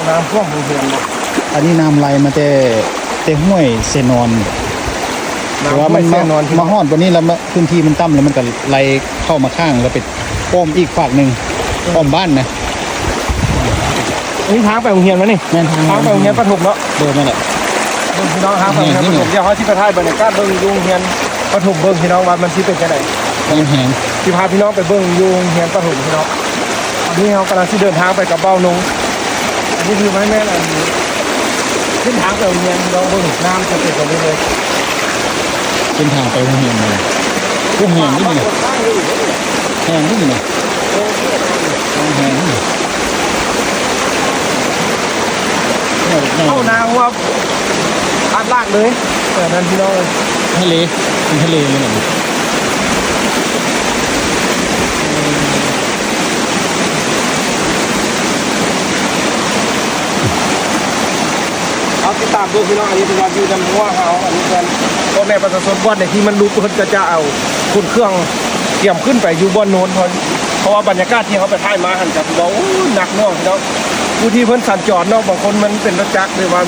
ນ້ຳຖ້ວມໂຮງຮຽນບໍ່? ອັນນີ້ນ້ຳໄຫຼມາແຕ່ ແຕ່ຫ້ວຍເຊນອນ ແຕ່ວ່າມັນມາ ມາຮອດບ່ອນນີ້ແລ້ວ ມາ ພື້ນທີ່ມັນຕ່ຳ ແລ້ວມັນກໍໄຫຼເຂົ້າມາຂ້າງ ແລ້ວໄປອ້ອມອີກຟາກໜຶ່ງ ອ້ອມບ້ານນະ. ອັນນີ້ທາງໄປໂຮງຮຽນບໍ່ນີ້? ແມ່ນ ທາງ ທາງໄປໂຮງຮຽນປະຖົມເນາະ. ໂດຍ ແມ່ນແຫຼະ. ເບິ່ງພີ່ນ້ອງ ທາງໄປໂຮງຮຽນປະຖົມ. ແມ່ນ ດຽວເຮົາຊິໄປຖ່າຍບັນຍາກາດເບິ່ງຢູ່ໂຮງຮຽນປະຖົມເບິ່ງພີ່ນ້ອງວ່າມັນຊິເປັນຈັ່ງໃດ. ແມ່ນ ຊິພາພີ່ນ້ອງໄປເບິ່ງຢູ່ໂຮງຮຽນປະຖົມພີ່ນ້ອງ. ອັນນີ້ເຮົາກຳລັງຊິເດີນທາງໄປກັບບ່າວນົງ. ອັນນີ້ຄືວ່າແມ່ນອັນ ເສັ້ນທາງໄປໂຮງຮຽນ ລອງເບິ່ງ ນ້ຳຈະເປັນແບບນີ້ເລີຍ. ເສັ້ນທາງໄປໂຮງຮຽນ ໂອ້ ແຮງນີ້ ແຮງນີ້ ແຮງນີ້. ເຂົ້ານາຫົວ ອາດລາດເລີຍ ແບບນັ້ນພີ່ນ້ອງເອີຍ. ທະເລ ເປັນທະເລເລີຍ. ເຮົາຕິດຕາມເບິ່ງພີ່ນ້ອງ. ອັນນີ້ເພິ່ນວ່າຢູ່ນຳຫົວເຮົາ ອັນນີ້ເພິ່ນ ພໍ່ແມ່ປະຊາຊົນບ່ອນໃດທີ່ມັນຫຼຸບ ເພິ່ນກໍຈະເອົາຂົນເຄື່ອງກຽມຂຶ້ນໄປຢູ່ບ່ອນໂນ້ນ ເພາະ ເພາະວ່າບັນຍາກາດທີ່ເຮົາໄປຖ່າຍມາຫັ້ນກໍຖືວ່າ ໂອ້ ໜັກໜ່ວງພີ່ນ້ອງ. ຜູ້ທີ່ເພິ່ນສັນຈອນເນາະ ບາງຄົນມັນເປັນລົດຈັກ ຫຼືວ່າ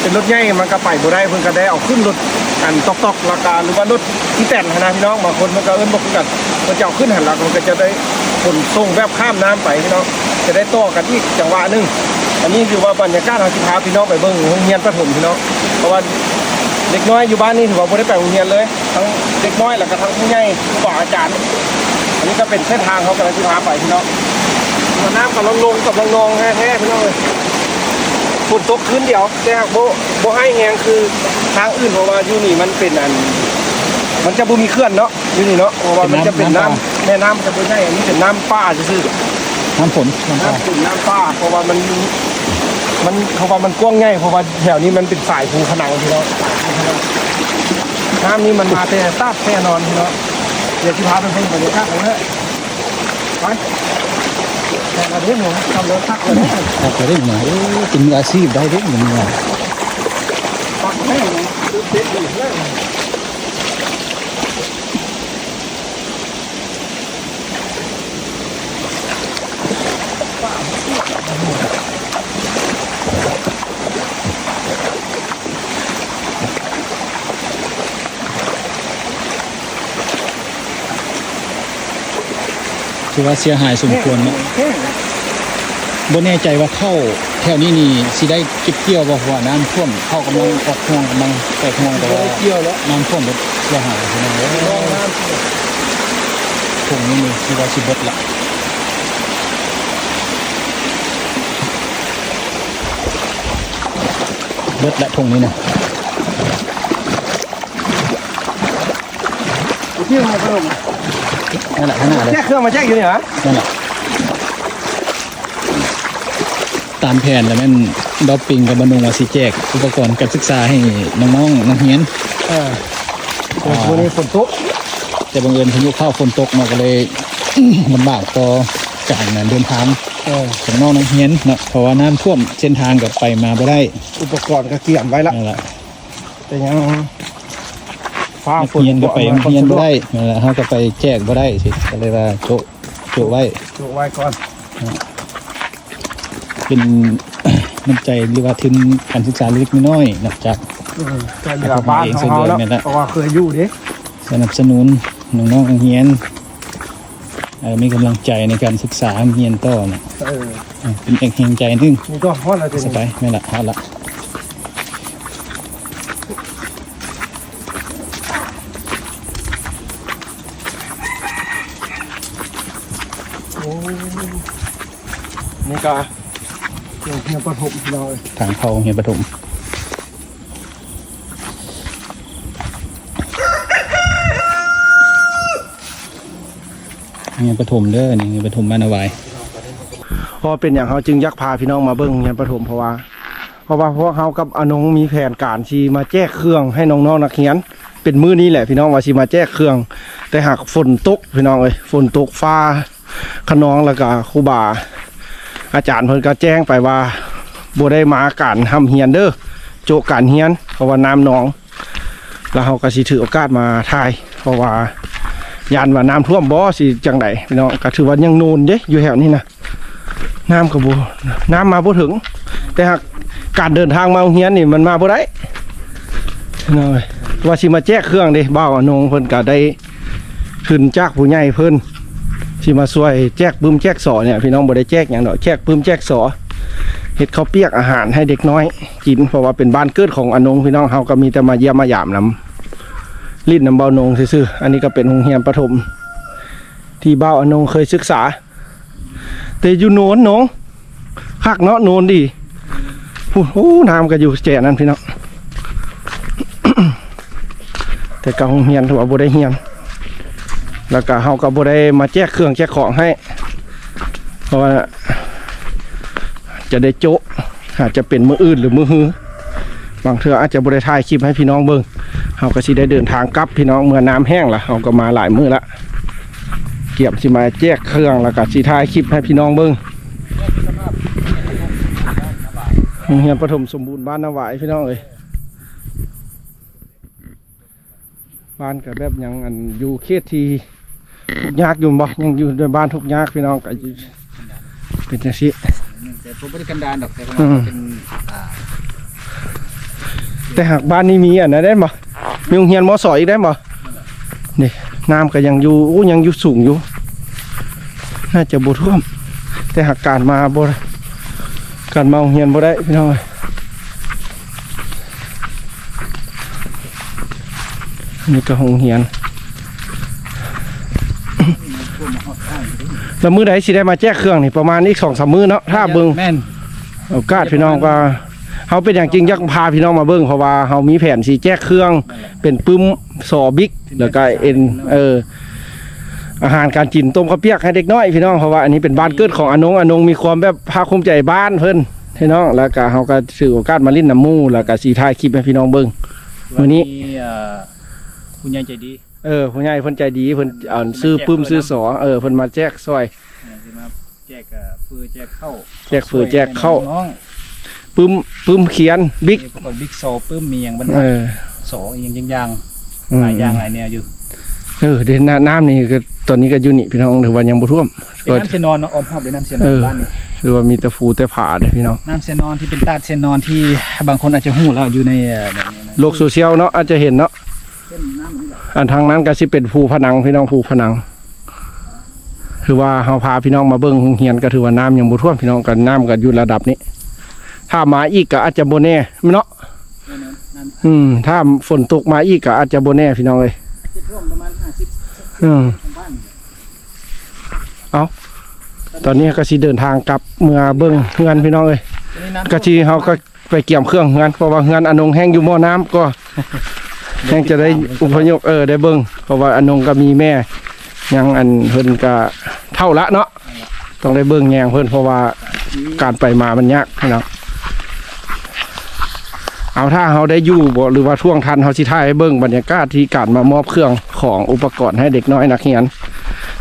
ເປັນລົດໃຫຍ່ ມັນກໍໄປບໍ່ໄດ້ ເພິ່ນກໍໄດ້ເອົາຂຶ້ນລົດອັນຕ໊ອກໆ ແລ້ວກໍ ຫຼືວ່າລົດອີແຕນຫັ້ນນະພີ່ນ້ອງ. ບາງຄົນເພິ່ນກໍເອີ້ນບໍ່ຄືກັນ ເພິ່ນຈະເອົາຂຶ້ນຫັ້ນ ແລ້ວເພິ່ນກໍຈະໄດ້ຂົນສົ່ງແບບຂ້າມນ້ຳໄປພີ່ນ້ອງ ຈະໄດ້ຕໍ່ກັນອີກຈັງຫວະໜຶ່ງ. ອັນນີ້ຖືວ່າບັນຍາກາດ ເຮົາຊິພາພີ່ນ້ອງໄປເບິ່ງໂຮງຮຽນປະຖົມພີ່ນ້ອງ ເພາະວ່າເດັກນ້ອຍຢູ່ບ້ານນີ້ຖືວ່າບໍ່ໄດ້ໄປໂຮງຮຽນເລີຍ ທັງເດັກນ້ອຍ ແລ້ວກໍທັງຜູ້ໃຫຍ່ ຄູບາອາຈານ. ອັນນີ້ກໍເປັນເສັ້ນທາງເຮົາກຳລັງຊິພາໄປພີ່ນ້ອງ. ນ້ຳກຳລັງລົງ ກຳລັງນອງແທ້ໆ ພີ່ນ້ອງເອີຍ. ຝົນຕົກຄືນດຽວ ແຕ່ຫາກບໍ່ ບໍ່ຮ້າຍແຮງຄືທາງອື່ນ ເພາະວ່າຢູ່ນີ້ມັນເປັນອັນ ມັນຈະບໍ່ມີເຂື່ອນເນາະ ຢູ່ນີ້ເນາະ ເພາະວ່າມັນຈະເປັນນ້ຳ ນ້ຳປ່າ ແມ່ນ້ຳຈະບໍ່ໃຫຍ່ ອັນນີ້ເປັນນ້ຳປ່າຊື່ໆ ນ້ຳຝົນ ນ້ຳປ່າ ນ້ຳຝົນ ນ້ຳປ່າ ເພາະວ່າມັນ ມັນ ເພາະວ່າມັນກວ້າງໃຫຍ່ ເພາະວ່າແຖວນີ້ມັນເປັນສາຍພູຂະໜັງພີ່ນ້ອງ. ນ້ຳນີ້ມັນມາແຕ່ຕາດແນ່ນອນພີ່ນ້ອງ. ດຽວຊິພາໄປເບິ່ງບັນຍາກາດເລີຍ. ໄປ ແຕ່ລະເດ້ໜູ ຂັບລົດຄັກເລີຍ ຄັກເລີຍເດ້ ໂອ້ ເປັນມືອາຊີບໄດ້ເດ້ ເປັນມື ຄັກແທ້ເນາະ ເດັດເລີຍ. ຖືວ່າເສຍຫາຍສົມຄວນເນາະ. ບໍ່ແນ່ໃຈວ່າເຂົ້າແຖວນີ້ນີ້ຊິໄດ້ເກັບກ່ຽວບໍ່ ເພາະວ່ານ້ຳຖ້ວມ ເຂົ້າກຳລັງອອກຮວງ ກຳລັງແຕກຮວງ ແຕ່ວ່ານ້ຳຖ້ວມເບິດ ເສຍຫາຍພີ່ນ້ອງເອີຍ. ຖົງນີ້ນີ້ຄືວ່າຊິເບິດລະ ເບິດລະຖົງນີ້ນະ. ທີ່ມາເບິ່ງ ນັ້ນແຫຼະ ຂະໜາດເລີຍ ແຈກເຄື່ອງມາແຈກຢູ່ນີ້ຫວາ? ນັ້ນແຫຼະ ຕາມແຜນລະແມ່ນດອບປິງກັບມະນຸງວ່າຊິແຈກອຸປະກອນການສຶກສາໃຫ້ນ້ອງໆ ນັກຮຽນ. ເອີ ແຕ່ມື້ນີ້ຝົນຕົກ ແຕ່ບັງເອີນພາຍຸເຂົ້າ ຝົນຕົກເນາະ ກໍເລີຍລຳບາກຕໍ່ການເດີນທາງ ເອີ ຂອງນ້ອງນັກຮຽນເນາະ ເພາະວ່ານ້ຳຖ້ວມເສັ້ນທາງກໍໄປມາບໍ່ໄດ້ ອຸປະກອນກໍກຽມໄວ້ລະ ນັ້ນແຫຼະ. ແຕ່ຍັງຟ້າຝົນ ນັກຮຽນກໍໄປໂຮງຮຽນບໍ່ໄດ້ ນັ້ນແຫຼະ ເຮົາກໍໄປແຈກບໍ່ໄດ້ຊິ ກໍເລີຍວ່າໂຈະ ໂຈະໄວ້ ໂຈະໄວ້ກ່ອນ ເປັນນ້ຳໃຈ ຫຼືວ່າທຶນການສຶກສາເລັກໆນ້ອຍໆເນາະ ຈາກ ອືມ ຈາກເຫຼືອບ້ານເຮົາເນາະ ແມ່ນລະ ເພາະວ່າເຄີຍຢູ່ເດ້ ສະໜັບສະໜູນນ້ອງໆນັກຮຽນ ເອີ ມີກຳລັງໃຈໃນການສຶກສາຮຽນຕໍ່ນະ ເອີ ເປັນອີກແຮງໃຈໜຶ່ງ. ນີ້ກໍຮອດແລ້ວ ສະບາຍ ແມ່ນລະ ຮອດລະ. ໂອ້ ນີ້ກໍໂຮງຮຽນປະຖົມ ພີ່ນ້ອງເອີຍ ທາງເຂົ້າໂຮງຮຽນປະຖົມ. ຮຽນປະຖົມເດີ ນີ້ປະຖົມບ້ານນາວາຍ. ເພາະເປັນຫຍັງເຮົາຈຶ່ງຢາກພາພີ່ນ້ອງມາເບິ່ງໂຮງຮຽນປະຖົມ ເພາະວ່າ ເພາະວ່າພວກເຮົາກັບອານົງມີແຜນການຊິມາແຈກເຄື່ອງໃຫ້ນ້ອງໆນັກຮຽນ ເປັນມື້ນີ້ແຫຼະພີ່ນ້ອງ ວ່າຊິມາແຈກເຄື່ອງ ແຕ່ຫາກຝົນຕົກພີ່ນ້ອງເອີຍ ຝົນຕົກຟ້າ ຂະນອງ ແລ້ວກະຄູບາອາຈານເພິ່ນກໍແຈ້ງໄປວ່າ ບໍ່ໄດ້ມາການຮ່ຳຮຽນເດີ ໂຈະການຮຽນ ເພາະວ່ານ້ຳນອງ ແລ້ວເຮົາກໍຊິຖືໂອກາດມາຖ່າຍ ເພາະວ່າຢ້ານວ່ານ້ຳຖ້ວມບໍ່ ຊິຈັ່ງໃດພີ່ນ້ອງ. ກໍຖືວ່າຍັງໂນນເດ້ ຢູ່ແຖວນີ້ນະ ນ້ຳກໍບໍ່ ນ້ຳມາບໍ່ເຖິງ ແຕ່ຫາກການເດີນທາງມາໂຮງຮຽນນີ້ມັນມາບໍ່ໄດ້ ນ້ອຍ ວ່າຊິມາແຈກເຄື່ອງເດ້ ບ່າວອານົງເພິ່ນກໍໄດ້ທຶນຈາກຜູ້ໃຫຍ່ເພິ່ນ ຊິມາຊ່ວຍແຈກປຶ້ມແຈກສໍນີ້ພີ່ນ້ອງ ບໍ່ໄດ້ແຈກຫຍັງດອກ ແຈກປຶ້ມແຈກສໍ ເຮັດເຂົ້າປຽກອາຫານໃຫ້ເດັກນ້ອຍກິນ ເພາະວ່າເປັນບ້ານເກີດຂອງອານົງພີ່ນ້ອງ ເຮົາກໍມີແຕ່ມາຢ້ຽມມາຢາມນຳ ຫຼິ້ນນຳບ່າວນົງຊື່ໆ ອັນນີ້ກໍເປັນໂຮງຮຽນປະຖົມ ທີ່ບ່າວອານົງເຄີຍສຶກສາ ແຕ່ຢູ່ໂນນ ໂນນ ຄັກເນາະ ໂນນດີ ໂອ້ ໂອ້ ນ້ຳກໍຢູ່ແຈນັ້ນພີ່ນ້ອງ ແຕ່ກໍໂຮງຮຽນຖືວ່າບໍ່ໄດ້ຮຽນ ແລ້ວກໍເຮົາກໍບໍ່ໄດ້ມາແຈກເຄື່ອງແຈກຂອງໃຫ້ ເພາະວ່າຈະໄດ້ໂຈະ ອາດຈະເປັນມື້ອື່ນ ຫຼື ມື້ຮື ບາງເທື່ອອາດຈະບໍ່ໄດ້ຖ່າຍຄລິບໃຫ້ພີ່ນ້ອງເບິ່ງ ເຮົາກໍຊິໄດ້ເດີນທາງກັບພີ່ນ້ອງ ເມື່ອນ້ຳແຫ້ງລະ ເຮົາກໍມາຫຼາຍມື້ລະ ກຽມຊິມາແຈກເຄື່ອງ ແລ້ວກໍຊິຖ່າຍຄລິບໃຫ້ພີ່ນ້ອງເບິ່ງ ໂຮງຮຽນປະຖົມສົມບູນບ້ານນາຫວາຍ ພີ່ນ້ອງເອີຍ. ບ້ານກໍແບບຍັງອັນຢູ່ເຂດທີ່ທຸກຍາກຢູ່ບໍ່ ຍັງຢູ່ໃນບ້ານທຸກຍາກພີ່ນ້ອງ ກໍຢູ່ເປັນຈັ່ງຊີ້ ແຕ່ບໍ່ໄດ້ກັນດານດອກ ແຕ່ວ່າ ອືມ ເປັນ ອ່າ ແຕ່ຫາກບ້ານນີ້ມີອັນນັ້ນໄດ້ບໍ່ ມີໂຮງຮຽນ ມ.ສ ອີກໄດ້ບໍ່ ນີ້ ນ້ຳກໍຍັງຢູ່ ໂອ້ ຍັງຢູ່ສູງຢູ່ ໜ້າຈະບໍ່ຖ້ວມ ແຕ່ຫາກການມາບໍ່ ການມາໂຮງຮຽນບໍ່ໄດ້ພີ່ນ້ອງເອີຍ. ນີ້ກໍໂຮງຮຽນ ແລ້ວມື້ໃດຊິໄດ້ມາແຈກເຄື່ອງນີ້ ປະມານອີກສອງສາມມື້ເນາະ ຖ້າເບິ່ງ ແມ່ນ ໂອກາດພີ່ນ້ອງວ່າ ເຮົາເປັນຫຍັງຈຶ່ງຢາກພາພີ່ນ້ອງມາເບິ່ງ ເພາະວ່າເຮົາມີແຜນຊິແຈກເຄື່ອງ ເປັນປຶ້ມ ສໍ ບິກ ແລ້ວກໍເອັນ ເອີ ອາຫານການກິນ ຕົ້ມເຂົ້າປຽກໃຫ້ເດັກນ້ອຍພີ່ນ້ອງ ເພາະວ່າອັນນີ້ເປັນບ້ານເກີດຂອງອານົງ ອານົງມີຄວາມແບບພາກພູມໃຈບ້ານເພິ່ນພີ່ນ້ອງ ແລ້ວກໍເຮົາກໍຖືໂອກາດມາຫຼິ້ນນຳໝູ່ ແລ້ວກໍຊິຖ່າຍຄລິບໃຫ້ພີ່ນ້ອງເບິ່ງມື້ນີ້ ມີ ເອີ ຜູ້ໃຫຍ່ໃຈດີ ເອີ ຜູ້ໃຫຍ່ເພິ່ນໃຈດີ ເພິ່ນ ອັນ ຊື້ປຶ້ມຊື້ສໍ ເອີ ເພິ່ນມາແຈກຊ່ອຍ ເອີ ຊິມາແຈກ ເອີ ເຝີແຈກເຂົ້າ ແຈກເຝີແຈກເຂົ້າ ປຶ້ມ ປຶ້ມຂຽນ ບິກ ເອີ ປະກອບບິກ ສໍ ປຶ້ມ ມີຫຍັງບັນດາ ເອີ ສໍ ອີ່ຫຍັງຢ່າງ ອືມ ຫຼາຍຢ່າງຫຼາຍແນວຢູ່ ເອີ ເດ້ ນ້ຳ ນ້ຳນີ້ກໍຕອນນີ້ກໍຢູ່ນີ້ພີ່ນ້ອງ ຖືວ່າຍັງບໍ່ຖ້ວມ ເປັນນ້ຳເຊນອນເນາະ ອ້ອມຮອບດ້ວຍນ້ຳເຊນອນ ເອີ ບ້ານນີ້ ຖືວ່າມີແຕ່ພູແຕ່ຜາເດ້ພີ່ນ້ອງ ນ້ຳເຊນອນທີ່ເປັນຕາດເຊນອນທີ່ບາງຄົນອາດຈະຮູ້ແລ້ວ ຢູ່ໃນ ເອີ ໂລກໂຊຊຽວເນາະ ອາດຈະເຫັນເນາະ ເປັນນ້ຳນີ້ແຫຼະ ອັນທາງນັ້ນກໍຊິເປັນພູຜະໜັງພີ່ນ້ອງ ພູຜະໜັງ ຄືວ່າເຮົາພາພີ່ນ້ອງມາເບິ່ງໂຮງຮຽນ ກໍຖືວ່ານ້ຳຍັງບໍ່ຖ້ວມພີ່ນ້ອງ ກໍນ້ຳກໍຢູ່ລະດັບນີ້ ຖ້າມາອີກກໍອາດຈະບໍ່ແນ່ເນາະ ອືມ ຖ້າຝົນຕົກມາອີກກໍອາດຈະບໍ່ແນ່ພີ່ນ້ອງເອີຍ ອືມ ເອົ້າ ຕອນນີ້ກໍຊິເດີນທາງກັບເມືອເບິ່ງເຮືອນພີ່ນ້ອງເອີຍ ກໍຊິເຮົາກໍ ໄປກຽມເຄື່ອງເຮືອນ ເພາະວ່າເຮືອນອານົງແຮ່ງຢູ່ໝໍ້ນ້ຳກໍ ແຮ່ງຈະໄດ້ອົບພະຍົບ ເອີ ໄດ້ເບິ່ງ ເພາະວ່າອານົງກໍມີແມ່ ຍັງອັນເພິ່ນກໍເຖົ້າລະເນາະ ຕ້ອງໄດ້ເບິ່ງແຍງເພິ່ນ ເພາະວ່າການໄປມາມັນຍາກພີ່ນ້ອງ ເອົາ ຖ້າເຮົາໄດ້ຢູ່ບໍ່ ຫຼືວ່າຊ່ວງທັນ ເຮົາຊິຖ່າຍໃຫ້ເບິ່ງບັນຍາກາດທີ່ການມາມອບເຄື່ອງຂອງອຸປະກອນໃຫ້ເດັກນ້ອຍນັກຮຽນ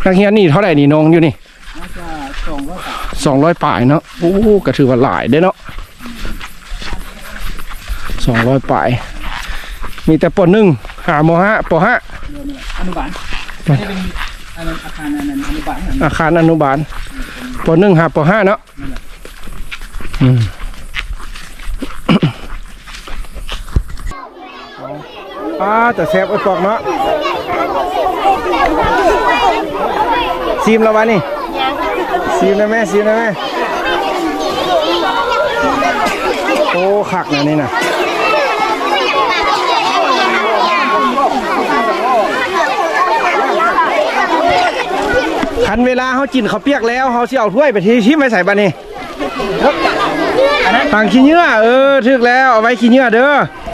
ນັກຮຽນນີ້ເທົ່າໃດນີ້ນ້ອງຢູ່ນີ້? ໜ້າຈະສອງຮ້ອຍປາຍ ສອງຮ້ອຍປາຍເນາະ ໂອ້ ກໍຖືວ່າຫຼາຍເດ້ເນາະ ສອງຮ້ອຍປາຍ ມີແຕ່ ປໍໜຶ່ງ ຫາ ມໍຫ້າ ປໍຫ້າ ອະນຸບານ ອັນນີ້ເປັນ ອັນນັ້ນ ອາຄານ ອັນນັ້ນ ອະນຸບານ ອາຄານອະນຸບານ ປໍໜຶ່ງ ຫາ ປໍຫ້າເນາະ ອືມ ອ່າ ແຕ່ແຊບ ເອີຍ ປອກເນາະ ຊີມແລ້ວວະນີ້ ຊີມໄດ້ແມ ຊີມໄດ້ແມ ໂອ້ ຄັກນະນີ້ນະ ຄັນເວລາເຮົາກິນເຂົ້າປຽກແລ້ວ ເຮົາຊິເອົາຖ້ວຍໄປທີ່ ຖິ້ມໄວ້ໃສບາດນີ້? ຖັງຂີ້ເຫຍື້ອ ເອີ ຖືກແລ້ວ ເອົາໄວ້ຂີ້ເຫຍື້ອເດີ.